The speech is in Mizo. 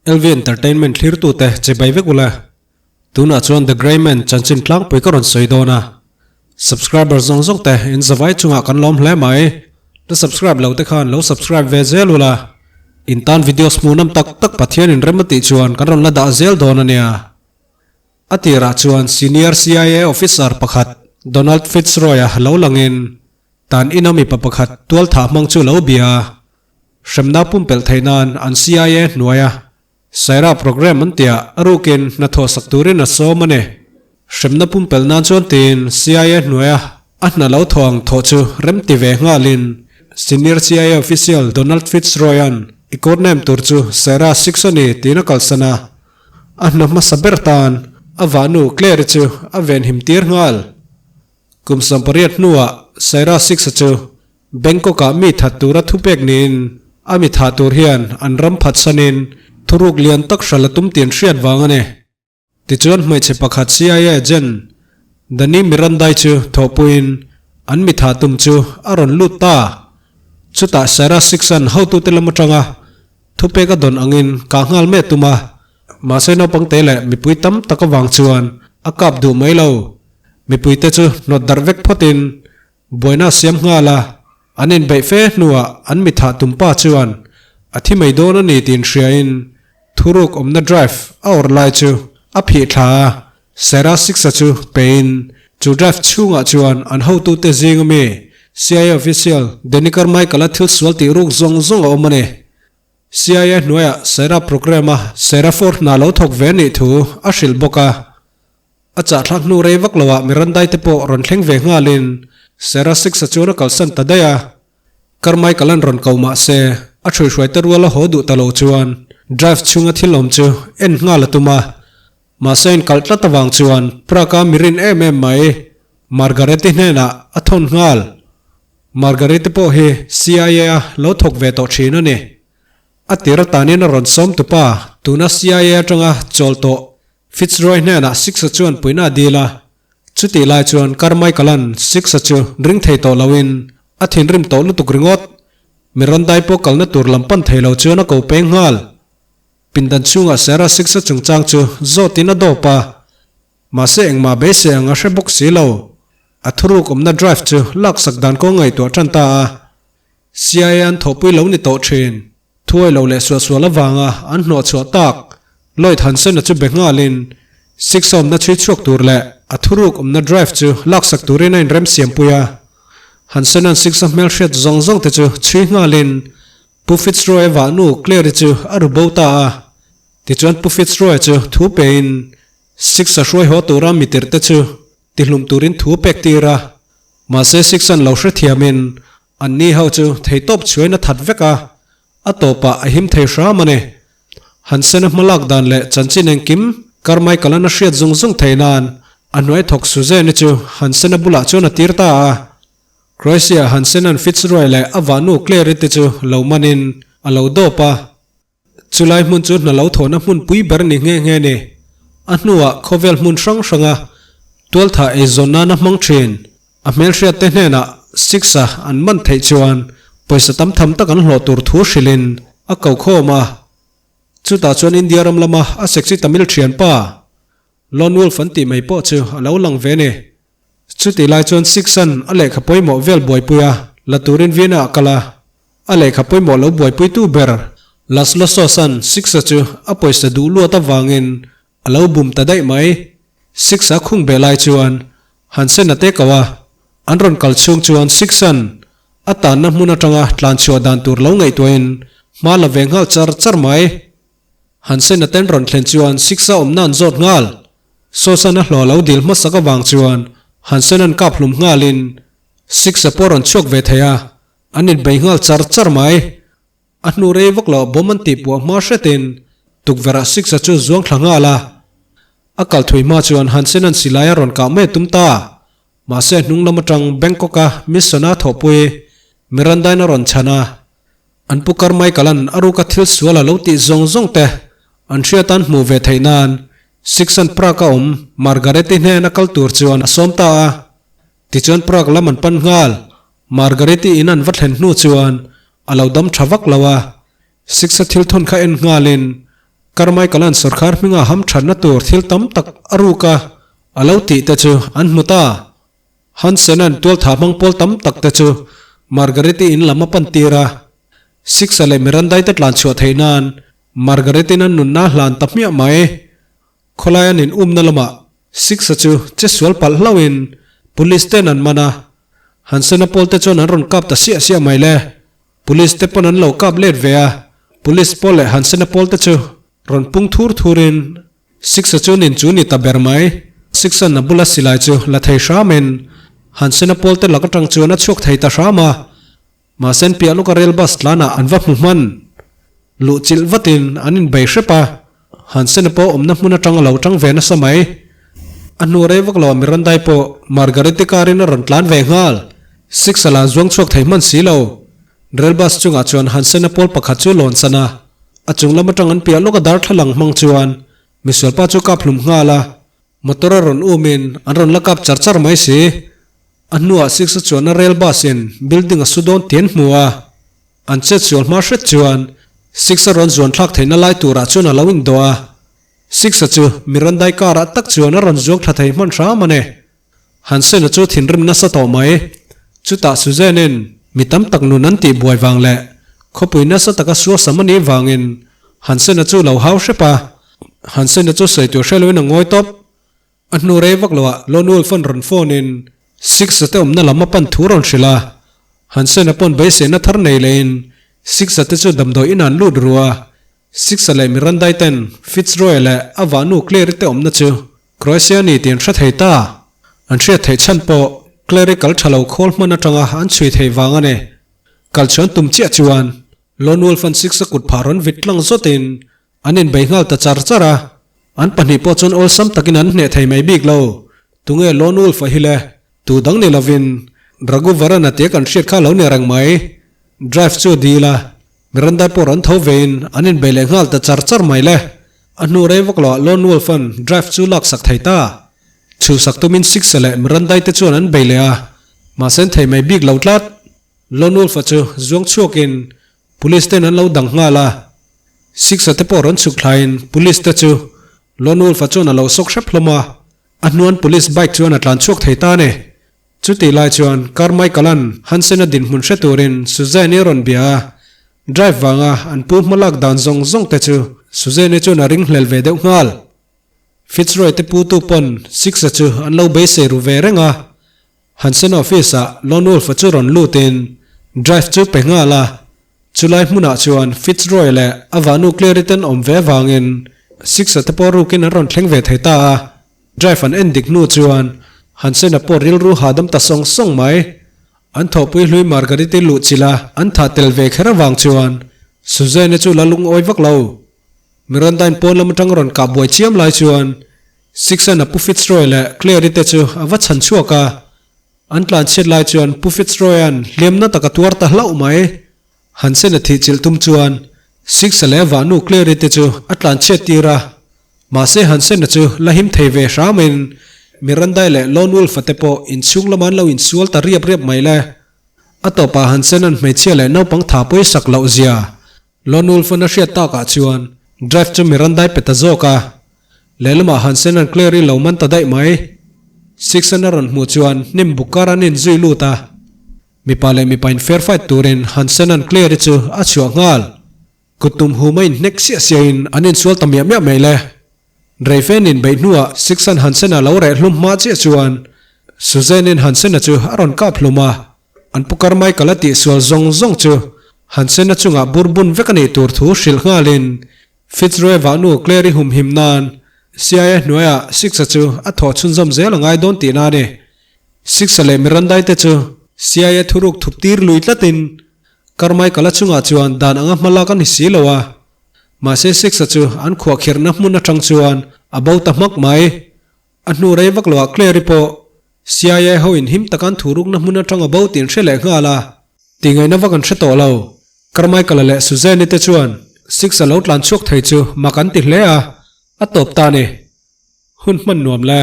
LV Entertainment thlirtute che bai vek ula. Tunah chuan The Grey Man chanchin tlangpui ka rawn sawi dawn a. Subscriber zawng zawng te in zavai chungah kan lawm hle mai. La subscribe lo te khan lo subscribe ve zel ula. In tan videos hmuhnawm tak tak Pathian in rem a tih chuan kan rawn la dah zel dawn a nia. A tirah chuan Senior CIA officer pakhat Donald Fitzroy-a lo langin tan ina mipa pakhat tualthah hmang chu lo bia a. Hremna pumpelh theih nan an CIA hnuaia Saira program an tiah a rukin hnathawh sak turin a sawm a ni. Hremna pumpelh nan chuan tiin CIA hnuaia a hna lo thawh ang thawh chu rem ti ve nghalin Senior CIA official Donald Fitzroy-a'n i code name tur chu Saira Sixoni tiin a kalsan a. A hna hmasa ber tan a vahnu Claire-i chu a venhim tir nghal. Kum 18 hnuah Saira Six-a chu Bangkok-ah mi that tura thupek niin a mi thah tur hian an ram phatsanin thuruk lian tak hral a tum tih an hriat vang a ni. Tichuan hmeichhe pakhat CIA agent Danny Mirandai chu thawhpuiin an mi thah tum chu a rawn lut ta. Chutah Sarah Sixan hotute lam atanga thupek a dawn angin kah nghal meh tum a, mahse naupangte leh mipui tam tak avang chuan a kap duh mai lo. Mipuite chu hnawt darh vek phawtin Buaina a siam nghal a, an inbeih fe hnuah an mi thah tumpa chuan a thi mai dawn a ni tih inhriain thuruk awmna drive a awrh lai chu a phih thla a, Sarah Six-a chu pein chu drive chhungah chuan an hotute zing ami CIA official Danny Carmichael-a thil sual tih ruk zawng zawng a awm a ni. CIA hnuaiah Sarah program-a Sarah Ford hna lo thawk ve nih thu a hrilh bawk a. A chahthlak hnu rei vak loah Mirandai te pawh rawn thleng ve nghalin Sarah Six-a chuan a kalsan ta daih a. Carmichael an rawn ko mah se a ṭhuihruai te rual a haw duh ta lo chuan drive chhunga thil awm chu en nghal a tum a. Mahse in kalh tlat avang chuan Prague-a mi rin em em mai Margaret-i hnenah a thawn nghal. Margaret-i pawh hi CIA-a lo thawk ve tawh ṭhin a ni. A tir atanin a rawn sawm tupa tuna CIA atanga chawl tawh Fitzroy hnenah Six-a chuan puihna a dil a, chutih lai chuan Carmichael-a'n Six-a chu ring thei tawh loin a thinrim tawh lutuk ringawt. Mi rawn dai pawh kalna tur lam pan thei lo chuan a ko peng nghal. Pindan chhungah Sarah Six-a chungchang chu zawtin a dawp a, mahse engmah beisei ang a hre bawk si lo. A thuruk awmna drive chu laksak dan kawng ngaihtuah tan ta a. CIA an thawhpui lo ni tawh thin. Thuai lo leh suahsual avanga an hnawhchhuah tak Lloyd Hansen-a chu be nghalin Six awmna chhui chhuak tur leh a thuruk awmna drive chu laksak turin a inremsiampui a. Hansen-a'n Six-a hmelhriat zawng zawng te chu chhui nghalin Pu Fitzroy-a vahnu Claire-i chu a ru bo ta a. Tichuan Pu Fitzroy-a chu thu pein Six-a hruai haw tura mitirh te chu tihlum turin thu pek tir a. Mahse Six-a'n lo hrethiamin An ni ho chu theitawp chhuain a that vek a, a tawpah a him thei hram a ni. Hansen-a hmalak dan leh chanchin engkim Carmichael-a'n a hriat zung zung thei nan a hnuai thawk Suzanne-i chu Hansen-a bulah chuan a tir ta a. Croatia Hansen-a'n Fitzroy leh a vahnu Claire-i te chu lo manin a lo dawp a. Chulai hmun chu hna lo thawhna hmun pui ber ni nghe nghe ni. A hnuah khawvel hmun hrang hranga tualthah eizawn nana hmang thin. A hmelhriatte hnenah Six-a an man theih chuan pawisa tam tham tak an hlawh tur thu hrilhin a ko khawm a. Chutah chuan India ram lama a sexy Tamil thianpa Lone Wolf an tih mai pawh chu a lo lang ve ni. Chutih lai chuan Six-a'n a lehkha pawimawh vel buaipui a, la turin Vienna a kal a. A lehkha pawimawh lo buaipuitu ber Laszlo Soss-a'n Six-a chu a pawisa duh luat avangin a lo bum ta daih mai. Six-a khung beh lai chuan Hansen-a te ko a, an rawn kal chhung chuan Six-a'n a tanna hmun atanga tlanchhuah dan tur lo ngaihtuahin hma la ve nghal char char mai. Hansen-a ten rawn thlen chuan Six-a awmna an zawt nghal. Soss-a'n a hlawh lo dil hmasak avang chuan Hansen-a'n kap hlum nghalin Six-a pawh rawn chhuak ve thei a, an inbei nghal char char mai. A hnu rei vak loh bawm an tihpuah hma hretin tukverhah Six-a chu zuang thla nghal a. A kal thui hma chuan Hansen-a'n silai a rawn kah mai a tum ta. Mahse hnung lam atang Bangkok-a Mission-a thawhpui Miranda-in a rawn chhan a. An pu Carmichael-a'n a ruka thil sual a lo tih zawng zawng te an hriat an hmuh ve theih nan Sixan Prague-a awm Margaret-i hnen a kal tur chuan a sawm ta a. Tichuan Prague lam an pan nghal. Margaret-i in an va thlen hnu chuan a lo dam tha vak lo a. Six-a thil thawn kha en nghalin Carmichael-a'n sawrkhar hminga hamthatna tur thil tam tak a ruk a, a lo tih te chu an hmu ta. Hansen-a'n tualthah hmang pawl tam tak te chu Margaret-i in lam a pan tir a. Six-a leh Miranda-i te tlan chhuah theih nan Margaret-in a nunna a hlan ta hmiah mai. Khawlai an in umna lamah Six-a chu che sual palh hlauhin Police ten an man a. Hansen-a pawl te chuan an rawn kap ta siah siah mai le. Police te pawn an lo kap let ve a, Police pawl leh Hansen-a pawl te chu rawn pung thur thurin Six-a chu nin chu ni ta ber mai. Six-a'n a bula silai chu la thei hramin Hansen-a pawl te lak atang chuan a chhuak thei ta hram a, mahse piah lawka rail bus tlanah an va hmu hman. Luh chilh vatin an inbei hrep a, Hansen-a pawh awmna hmun atang a lo tang ve nasa mai. A hnu rei vak lo Mirandai pawh Margarete car-in a rawn tlan ve nghal. Six-a la zuang chhuak thei hman si lo. Rail bus chungah chuan Hansen-a pawl pakhat chu lawn san a, a chung lam atang an piah lawka darthlalang hmang chuan misualpa chu kap hlum nghal a. Motor a rawn umin an rawn la kap char char mai si. A hnuah Six-a chuan a rail bus-in building a su dawn tih an hmu a. An chet sual hma hret chuan Six-a rawn zuan thlak theihna lai turah chuan a lo indawh a. Six-a chu Mirandai car-ah tak chuan a rawn zuang thla thei hman hram a ni. Hansen-a chu thinrim nasa tawh mai. Chutah Suzanne-in mi tam tak nun an tih buai vang leh khawpui nasa taka suasam a nih vangin Hansen-a chu lo hau hrep a. Hansen-a chu sawi tur hre loin a ngawi tawp. A hnu rei vak loah Lone Wolf-a'n rawn phone-in Six-a te awmna lam a pan thu rawn hrilh a. Hansen-a pawn beiseina thar nei lehin Six-a te chu damdawi in an lut ru a. Six-a leh Mirandai ten Fitzroy leh a vahnu Clary te awmna chu Croatia ni tih an hre thei ta. An hriat theih chhan pawh Clary kal tha lo khawl hman atanga an chhui theih vang a ni. Kal chhuan tum chiah chuan Lone Wolf-a'n Six-a kut phah rawn vit tlang zawtin an inbei nghal ta char char a. An pahnih pawh chuan awlsam takin an hneh thei mai bik lo. Tunge Lone Wolf-a hi le? Tu dang ni lovin Raghuvaran-a tia kan hriat kha lo ni reng mai. Drive chu a dil a, Miranda pawh rawn tho vein an inbei leh nghal ta char char mai le. A hnu rei vak loah Lone Wolf-a'n drive chu lak sak thei ta. Chhuhsak tumin Six-a leh Miranda-i te chuan an bei leh a, mahse an thei mai bik lo tlat. Lone Wolf-a chu zuang chhuakin Police ten an lo dang nghal a. Six-a te pawh rawn chhuk thlaiin Police te chu Lone Wolf-a chuan a lo sawk hrep hlawm a, a hnuan Police bike chuan a tlan chhuak thei ta a ni. Chutih lai chuan Carmichael-a'n Hansen-a dinhmun hre turin Suzanne-i a rawn bia a, drive vanga an pu hma lak dan zawng zawng te chu Suzanne-i chuan a ringhlel ve deuh nghal. Fitzroy te putu pawn Six-a chu an lo beisei ru ve reng a, Hansen office-ah Lone Wolf-a chu rawn lutin drive chu pe nghal a, chulai hmunah chuan Fitzroy leh a vahnu Clary ten awm ve vangin Six-a te pawh rukin an rawn thleng ve thei ta a. Drive an en dik hnu chuan Hansen-a pawh rilru hahdam ta sawng sawng mai. An thawhpui hlui Margarite luh chilh a an thah tel ve kher avang chuan Suzanne-i chu la lungawi vak lo. Miranda-in pawn lam atang rawn kah buai chiam lai chuan Six-a'n a Pu Fitzroy leh Claire-i te chu a va chhan chhuak a. An tlan chhiat lai chuan Pu Fitzroy-a'n hliamna tak a tuar ta hlauh mai. Hansen-a thih chilh tum chuan Six-a leh vahnu Claire-i te chu a tlan chhiat tir a. Mahse Hansen-a chu la him thei ve hramin Mirandai leh Lone Wolf-a te pawh inchhung lama an lo insual ta riap riap mai le. A tawpah Hansen-a'n hmeichhia leh naupang tha pawisak loh zia Lone Wolf-a'n a hriat takah chuan drive chu Mirandai pe ta zawk a. Lehlamah Hansen-a'n Claire-i lo man ta daih mai. Six-a'n a rawn hmuh chuan hnim buk kar an inzui lut a. Mipa leh mipa in fair fight turin Hansen-a'n Claire-i chu a chhuah nghal. Kut tum hu mai in hnek siah siahin an insual ta miah miah mai le. Reifen in beih hnuah Sixan Hansen-a lo reh hlum hma chiah chuan Suzanne-in Hansen-a chu a rawn kap hlum a. An pu Carmichael-a tihsual zawng zawng chu Hansen-a chungah bur bun vek a nih tur thu hrilh nghalin Fitzroy vahnu Claire-i humhim nan CIA hnuaiah Six-a chu a thawh chhunzawm zel a ngai dawn tihna a ni. Six-a leh Mirandai te chu CIA thuruk thup tir lui tlatin Carmichael-a chungah chuan dan anga hma lak a ni si lo a, mahse Six-a chu an khuahkhirhna hmun atang chuan a bo ta hmak mai. A hnu rei vak loah Claire-i pawh CIA ho in him taka an thurukna hmun atang a bo tih an hre leh nghal a. Tihngaihna vak an hre tawh lo. Carmichael-a leh Suzanne-i te chuan Six-a lo tlan chhuak thei chu mak an ti hle a, a tawp ta a ni. Hun hman nuam le.